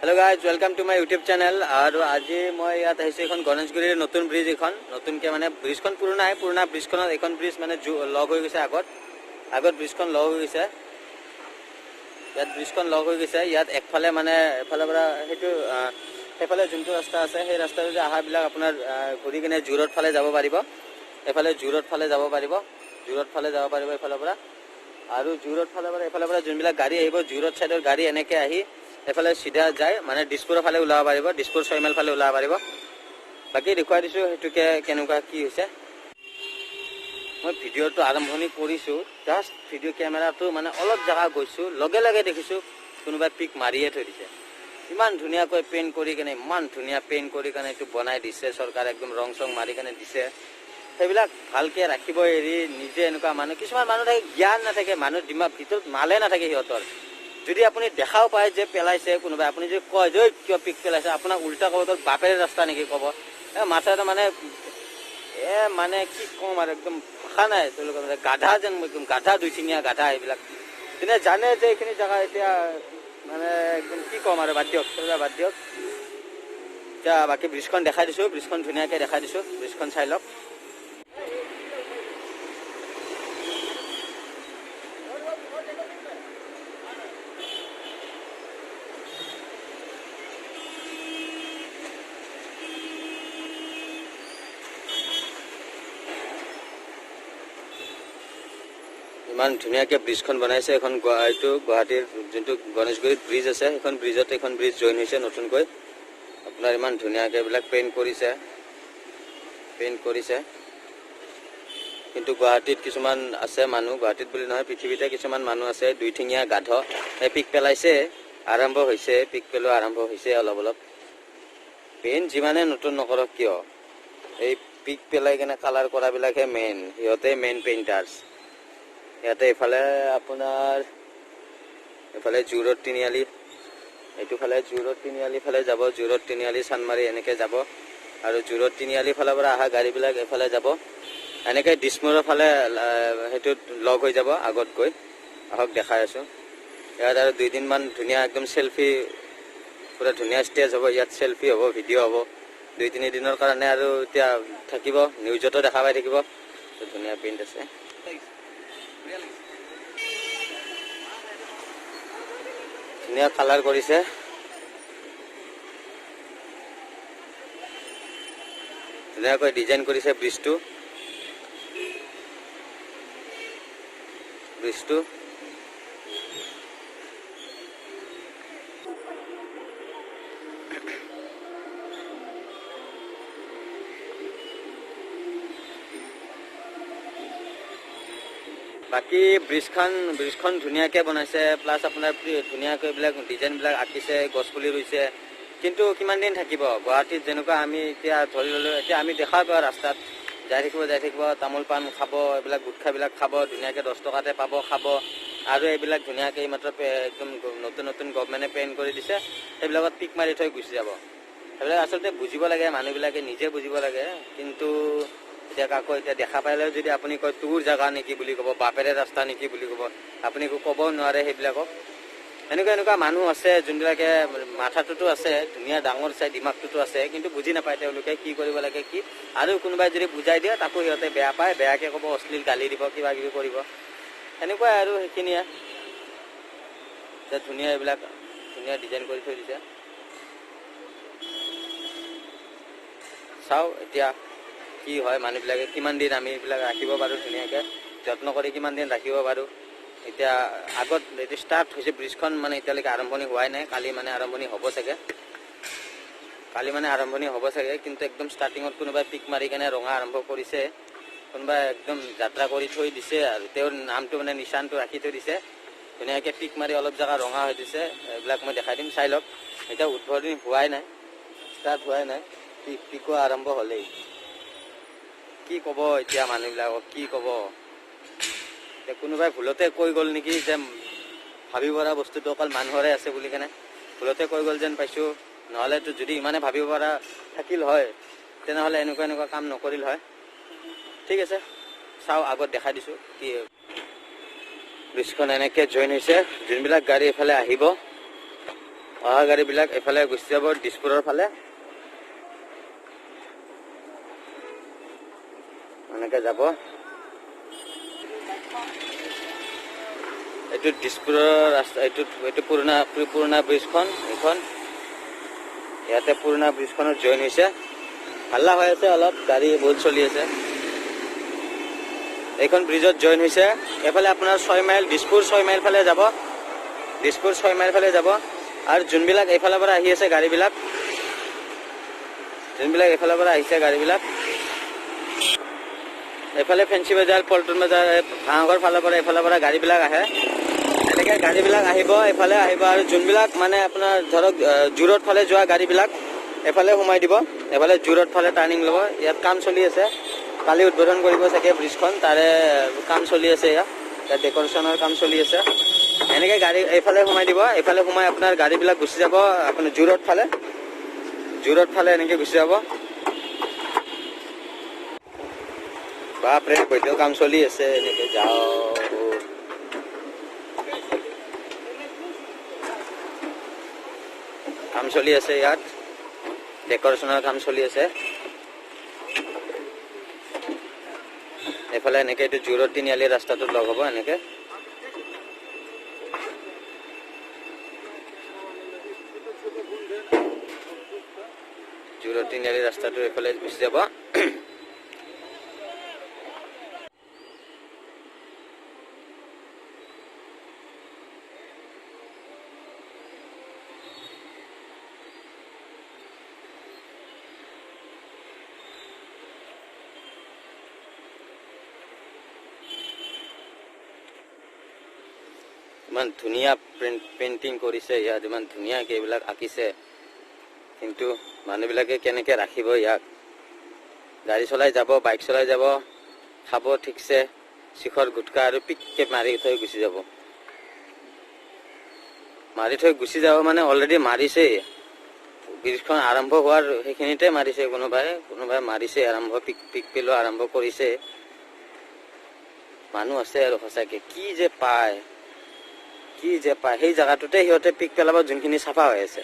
Hello guys, welcome to my YouTube channel. আৰু আজি মই ইয়াত আহিছোঁ এইখন গণেশগুৰিৰ নতুন ব্ৰিজ। এইখন নতুনকৈ মানে ব্ৰিজখন পুৰণাই, পুৰণা ব্ৰিজখনত এইখন ব্ৰিজ মানে লগ হৈ গৈছে। আগত আগত ব্ৰিজখন লগ হৈ গৈছে, ইয়াত ব্ৰিজখন লগ হৈ গৈছে। ইয়াত একফালে মানে এফালৰ পৰা সেইটো সেইফালে যোনটো ৰাস্তা আছে, সেই ৰাস্তাটোতে অহাবিলাক আপোনাৰ ঘূৰি কিনে জোৰত ফালে যাব পাৰিব। এইফালে জোৰত ফালে যাব পাৰিব, জোৰত ফালে যাব পাৰিব এইফালৰ পৰা। আৰু জোৰত ফালৰ পৰা এইফালৰ পৰা যোনবিলাক গাড়ী আহিব, জোৰত চাইডৰ গাড়ী এনেকে আহি এইফালে চিধা যায় মানে দিছপুৰৰ ফালে ওলাব পাৰিব, দিছপুৰ 6 মাইল ফালে ওলাব পাৰিব। বাকী দেখুৱাই দিছোঁ সেইটোকে কেনেকুৱা কি হৈছে। মই ভিডিঅ'টো আৰম্ভণি কৰিছোঁ, জাষ্ট ভিডিঅ' কেমেৰাটো মানে অলপ জেগা গৈছোঁ, লগে লগে দেখিছোঁ কোনোবাই পিক মাৰিয়ে থৈ দিছে। ইমান ধুনীয়াকৈ পেইণ্ট কৰি কেনে, ইমান ধুনীয়া পেইণ্ট কৰি কেনে এইটো বনাই দিছে চৰকাৰে, একদম ৰং চং মাৰি কেনে দিছে। সেইবিলাক ভালকে ৰাখিব এৰি নিজে এনেকুৱা মানুহ, কিছুমান মানুহ থাকে জ্ঞান নাথাকে, মানুহ দিমাগ ভিতৰত মালে নাথাকে সিহঁতৰ। যদি আপুনি দেখাও পায় যে পেলাইছে কোনোবাই, আপুনি যদি কয় যে কিয় পিক পেলাইছে, আপোনাক উল্টা ক'ব, তোৰ বাপেৰে ৰাস্তা নেকি ক'ব। এ মাথাটো মানে মানে কি ক'ম আৰু, একদম ভাষা নাই তেওঁলোকৰ। মানে গাধা যেন, একদম গাধা, দুইঠেঙীয়া গাধা এইবিলাক। যোনে জানে যে এইখিনি জেগা এতিয়া মানে একদম কি ক'ম আৰু, বাদ দিয়ক, সেইবিলাক বাদ দিয়ক। এতিয়া বাকী ব্ৰিজখন দেখাই দিছোঁ, ব্ৰিজখন ধুনীয়াকৈ দেখাই দিছোঁ, ব্ৰিজখন চাই লওক। ইমান ধুনীয়াকৈ ব্ৰিজখন বনাইছে। এখন এইটো গুৱাহাটীৰ যোনটো গণেশগুৰিত ব্ৰিজ আছে, সেইখন ব্ৰিজত এইখন ব্ৰিজ জইন হৈছে নতুনকৈ। আপোনাৰ ইমান ধুনীয়াকৈ এইবিলাক পেইণ্ট কৰিছে, পেইণ্ট কৰিছে। কিন্তু গুৱাহাটীত কিছুমান আছে মানুহ, গুৱাহাটীত বুলি নহয় পৃথিৱীতে কিছুমান মানুহ আছে দুইঠেঙীয়া গাধ, এই পিক পেলাইছে, আৰম্ভ হৈছে, পিক পেলোৱা আৰম্ভ হৈছে অলপ অলপ। পেইণ্ট যিমানে নতুন নকৰক কিয়, এই পিক পেলাই কেনে কালাৰ কৰাবিলাকহে মেইন, সিহঁতে মেইন পেইণ্টাৰ্ছ। ইয়াতে এইফালে আপোনাৰ এইফালে জোৰত তিনিআলি, এইটো ফালে জোৰত তিনিআলি ফালে যাব, জোৰত তিনিআলি চানমাৰি এনেকে যাব। আৰু জোৰত তিনিআলি ফালৰ পৰা অহা গাড়ীবিলাক এইফালে যাব, এনেকে দিছমুৰৰ ফালে সেইটোত লগ হৈ যাব আগত গৈ। আহক দেখাই আছোঁ। ইয়াত আৰু দুইদিনমান ধুনীয়া একদম চেলফি, পুৰা ধুনীয়া ষ্টেজ হ'ব ইয়াত, চেলফি হ'ব, ভিডিঅ' হ'ব 2-3 দিনৰ কাৰণে। আৰু এতিয়া থাকিব, নিউজতো দেখা পাই থাকিব। ধুনীয়া প্ৰিণ্ট আছে, ধুনীয়া কালাৰ কৰিছে। ধুনীয়াকৈ ডিজাইন কৰিছে ব্ৰিজটো, ব্ৰিজটো। বাকী ব্ৰিজখন ধুনীয়াকৈ বনাইছে, প্লাছ আপোনাৰ ধুনীয়াকৈ এইবিলাক ডিজাইনবিলাক আঁকিছে, গছপুলি ৰুইছে। কিন্তু কিমান দিন থাকিব? গুৱাহাটীত যেনেকুৱা আমি এতিয়া ধৰি ল'লোঁ, এতিয়া আমি দেখা পাওঁ ৰাস্তাত যাই থাকিব, যাই থাকিব, তামোল পাণ খাব, এইবিলাক গুটখাবিলাক খাব, ধুনীয়াকৈ 10 টকাতে পাব, খাব। আৰু এইবিলাক ধুনীয়াকৈ এইমাত্ৰ একদম নতুন নতুন গভমেণ্টে পেইণ্ট কৰি দিছে, সেইবিলাকত পিক মাৰি থৈ গুচি যাব। সেইবিলাক আচলতে বুজিব লাগে, মানুহবিলাকে নিজে বুজিব লাগে। কিন্তু এতিয়া কাকো এতিয়া দেখা পালেও যদি আপুনি কয় তোৰ জেগা নেকি বুলি ক'ব, বাপেৰে ৰাস্তা নেকি বুলি ক'ব, আপুনি একো ক'বও নোৱাৰে সেইবিলাকক। এনেকুৱা এনেকুৱা মানুহ আছে যোনবিলাকে মাথাটোতো আছে ধুনীয়া ডাঙৰ চাই, দিমাগটোতো আছে, কিন্তু বুজি নাপায় তেওঁলোকে কি কৰিব লাগে কি। আৰু কোনোবাই যদি বুজাই দিয়ে তাকো সিহঁতে বেয়া পায়, বেয়াকে ক'ব, অশ্লীল গালি দিব, কিবা কিবি কৰিব, সেনেকুৱাই আৰু সেইখিনিয়ে। এতিয়া ধুনীয়া এইবিলাক ধুনীয়া ডিজাইন কৰি থৈ দিছে। চাওঁ এতিয়া কি হয়, মানুহবিলাকে কিমান দিন আমি এইবিলাক ৰাখিব পাৰোঁ, ধুনীয়াকৈ যত্ন কৰি কিমান দিন ৰাখিব পাৰোঁ। এতিয়া আগত এইটো ষ্টাৰ্ট হৈছে ব্ৰিজখন, মানে এতিয়ালৈকে আৰম্ভণি হোৱাই নাই। কালি মানে আৰম্ভণি হ'ব চাগে, কালি মানে আৰম্ভণি হ'ব চাগে। কিন্তু একদম ষ্টাৰ্টিঙত কোনোবাই পিক মাৰি কেনে ৰঙা আৰম্ভ কৰিছে, কোনোবাই একদম যাত্ৰা কৰি থৈ দিছে আৰু তেওঁৰ নামটো মানে নিচানটো ৰাখি থৈ দিছে। ধুনীয়াকৈ পিক মাৰি অলপ জেগা ৰঙা হৈ দিছে। এইবিলাক মই দেখাই দিম, চাই লওক। এতিয়া উদ্বোধনী হোৱাই নাই, ষ্টাৰ্ট হোৱাই নাই, পিকো আৰম্ভ হ'লেই। কি ক'ব এতিয়া মানুহবিলাকক, কি ক'ব? এতিয়া কোনোবাই ভুলতে কৈ গ'ল নেকি যে ভাবিব পৰা বস্তুটো অকল মানুহৰে আছে বুলি কেনে ভুলতে কৈ গ'ল যেন পাইছোঁ। নহ'লেতো যদি ইমানে ভাবিব পৰা থাকিল হয়, তেনেহ'লে এনেকুৱা এনেকুৱা কাম নকৰিল হয়। ঠিক আছে, চাওঁ, আগত দেখাই দিছোঁ কি। ব্ৰিজখন এনেকৈ জইন হৈছে। যোনবিলাক গাড়ী এইফালে আহিব অহা গাড়ীবিলাক এইফালে গুচি যাব দিছপুৰৰ ফালে, এনেকে যাব। এইটো দিছপুৰৰ ৰাস্তা, এইটো পুৰণা ব্ৰিজখন, এইখন ইয়াতে পুৰণা ব্ৰিজখনত জইন হৈছে। হাল্লা হৈ আছে অলপ, গাড়ী বহুত চলি আছে। এইখন ব্ৰিজত জইন হৈছে। এইফালে আপোনাৰ 6 মাইল, দিছপুৰ 6 মাইল ফালে যাব, দিছপুৰ 6 মাইল ফালে যাব। আৰু যোনবিলাক এইফালৰ পৰা আহি আছে গাড়ীবিলাক, যোনবিলাক এইফালৰ পৰা আহিছে গাড়ীবিলাক, এইফালে ফেঞ্চি বজাৰ, পল্টন বজাৰ, ভাঙাঘৰ ফালৰ পৰা এইফালৰ পৰা গাড়ীবিলাক আহে। এনেকে গাড়ীবিলাক আহিব, এইফালে আহিব। আৰু যোনবিলাক মানে আপোনাৰ ধৰক জোৰত ফালে যোৱা গাড়ীবিলাক এইফালে সোমাই দিব, এইফালে জোৰত ফালে টাৰ্ণিং ল'ব। ইয়াত কাম চলি আছে, কালি উদ্বোধন কৰিব চাগে ব্ৰিজখন, তাৰে কাম চলি আছে। ইয়াত ডেক'ৰেশ্যনৰ কাম চলি আছে। এনেকে গাড়ী এইফালে সোমাই দিব, এইফালে সোমাই আপোনাৰ গাড়ীবিলাক গুচি যাব আপোনাৰ জোৰত ফালে, জোৰত ফালে এনেকে গুচি যাব। বাপৰে, বৈধ কাম চলি আছে। এনেকে যাওঁ, কাম চলি আছে, ইয়াত ডেক'ৰেশ্যনৰ কাম চলি আছে। এইফালে এনেকে এইটো জোৰত তিনিআলি ৰাস্তাটোত লগ হ'ব এনেকে। জোৰত তিনিআলি ৰাস্তাটো এইফালে গুচি যাব। ইমান ধুনীয়া পেইণ্টিং কৰিছে ইয়াত, ইমান ধুনীয়াকে এইবিলাক আঁকিছে। কিন্তু মানুহবিলাকে কেনেকে ৰাখিব ইয়াক? গাড়ী চলাই যাব, বাইক চলাই যাব, খাব ঠিকছে, শিখৰ গুটকা আৰু পিককে মাৰি থৈ গুচি যাব। মাৰি থৈ গুচি যাব মানে অলৰেডি মাৰিছেই। ব্ৰিজখন আৰম্ভ হোৱাৰ সেইখিনিতে মাৰিছে কোনোবাই, কোনোবাই মাৰিছে আৰম্ভ, পিক পেলোৱা আৰম্ভ কৰিছে। মানুহ আছে আৰু সঁচাকে, কি যে পায়, কি যে পায়। সেই জেগাটোতে সিহঁতে পিক পেলাব যোনখিনি চাফা হৈ আছে।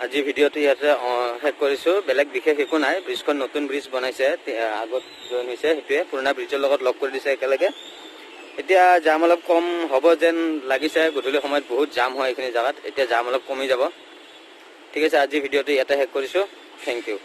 আজি ভিডিঅ'টো ইয়াতে শেষ কৰিছোঁ। বেলেগ বিশেষ একো নাই। ব্ৰিজখন নতুন ব্ৰিজ বনাইছে, আগত জইন হৈছে, সেইটোৱে পুৰণা ব্ৰিজৰ লগত লগ কৰি দিছে একেলগে। এতিয়া জাম অলপ কম হ'ব যেন লাগিছে। গধূলি সময়ত বহুত জাম হয় এইখিনি জেগাত, এতিয়া জাম অলপ কমি যাব। ঠিক আছে, আজি ভিডিঅ'টো ইয়াতে শেষ কৰিছোঁ। Thank you.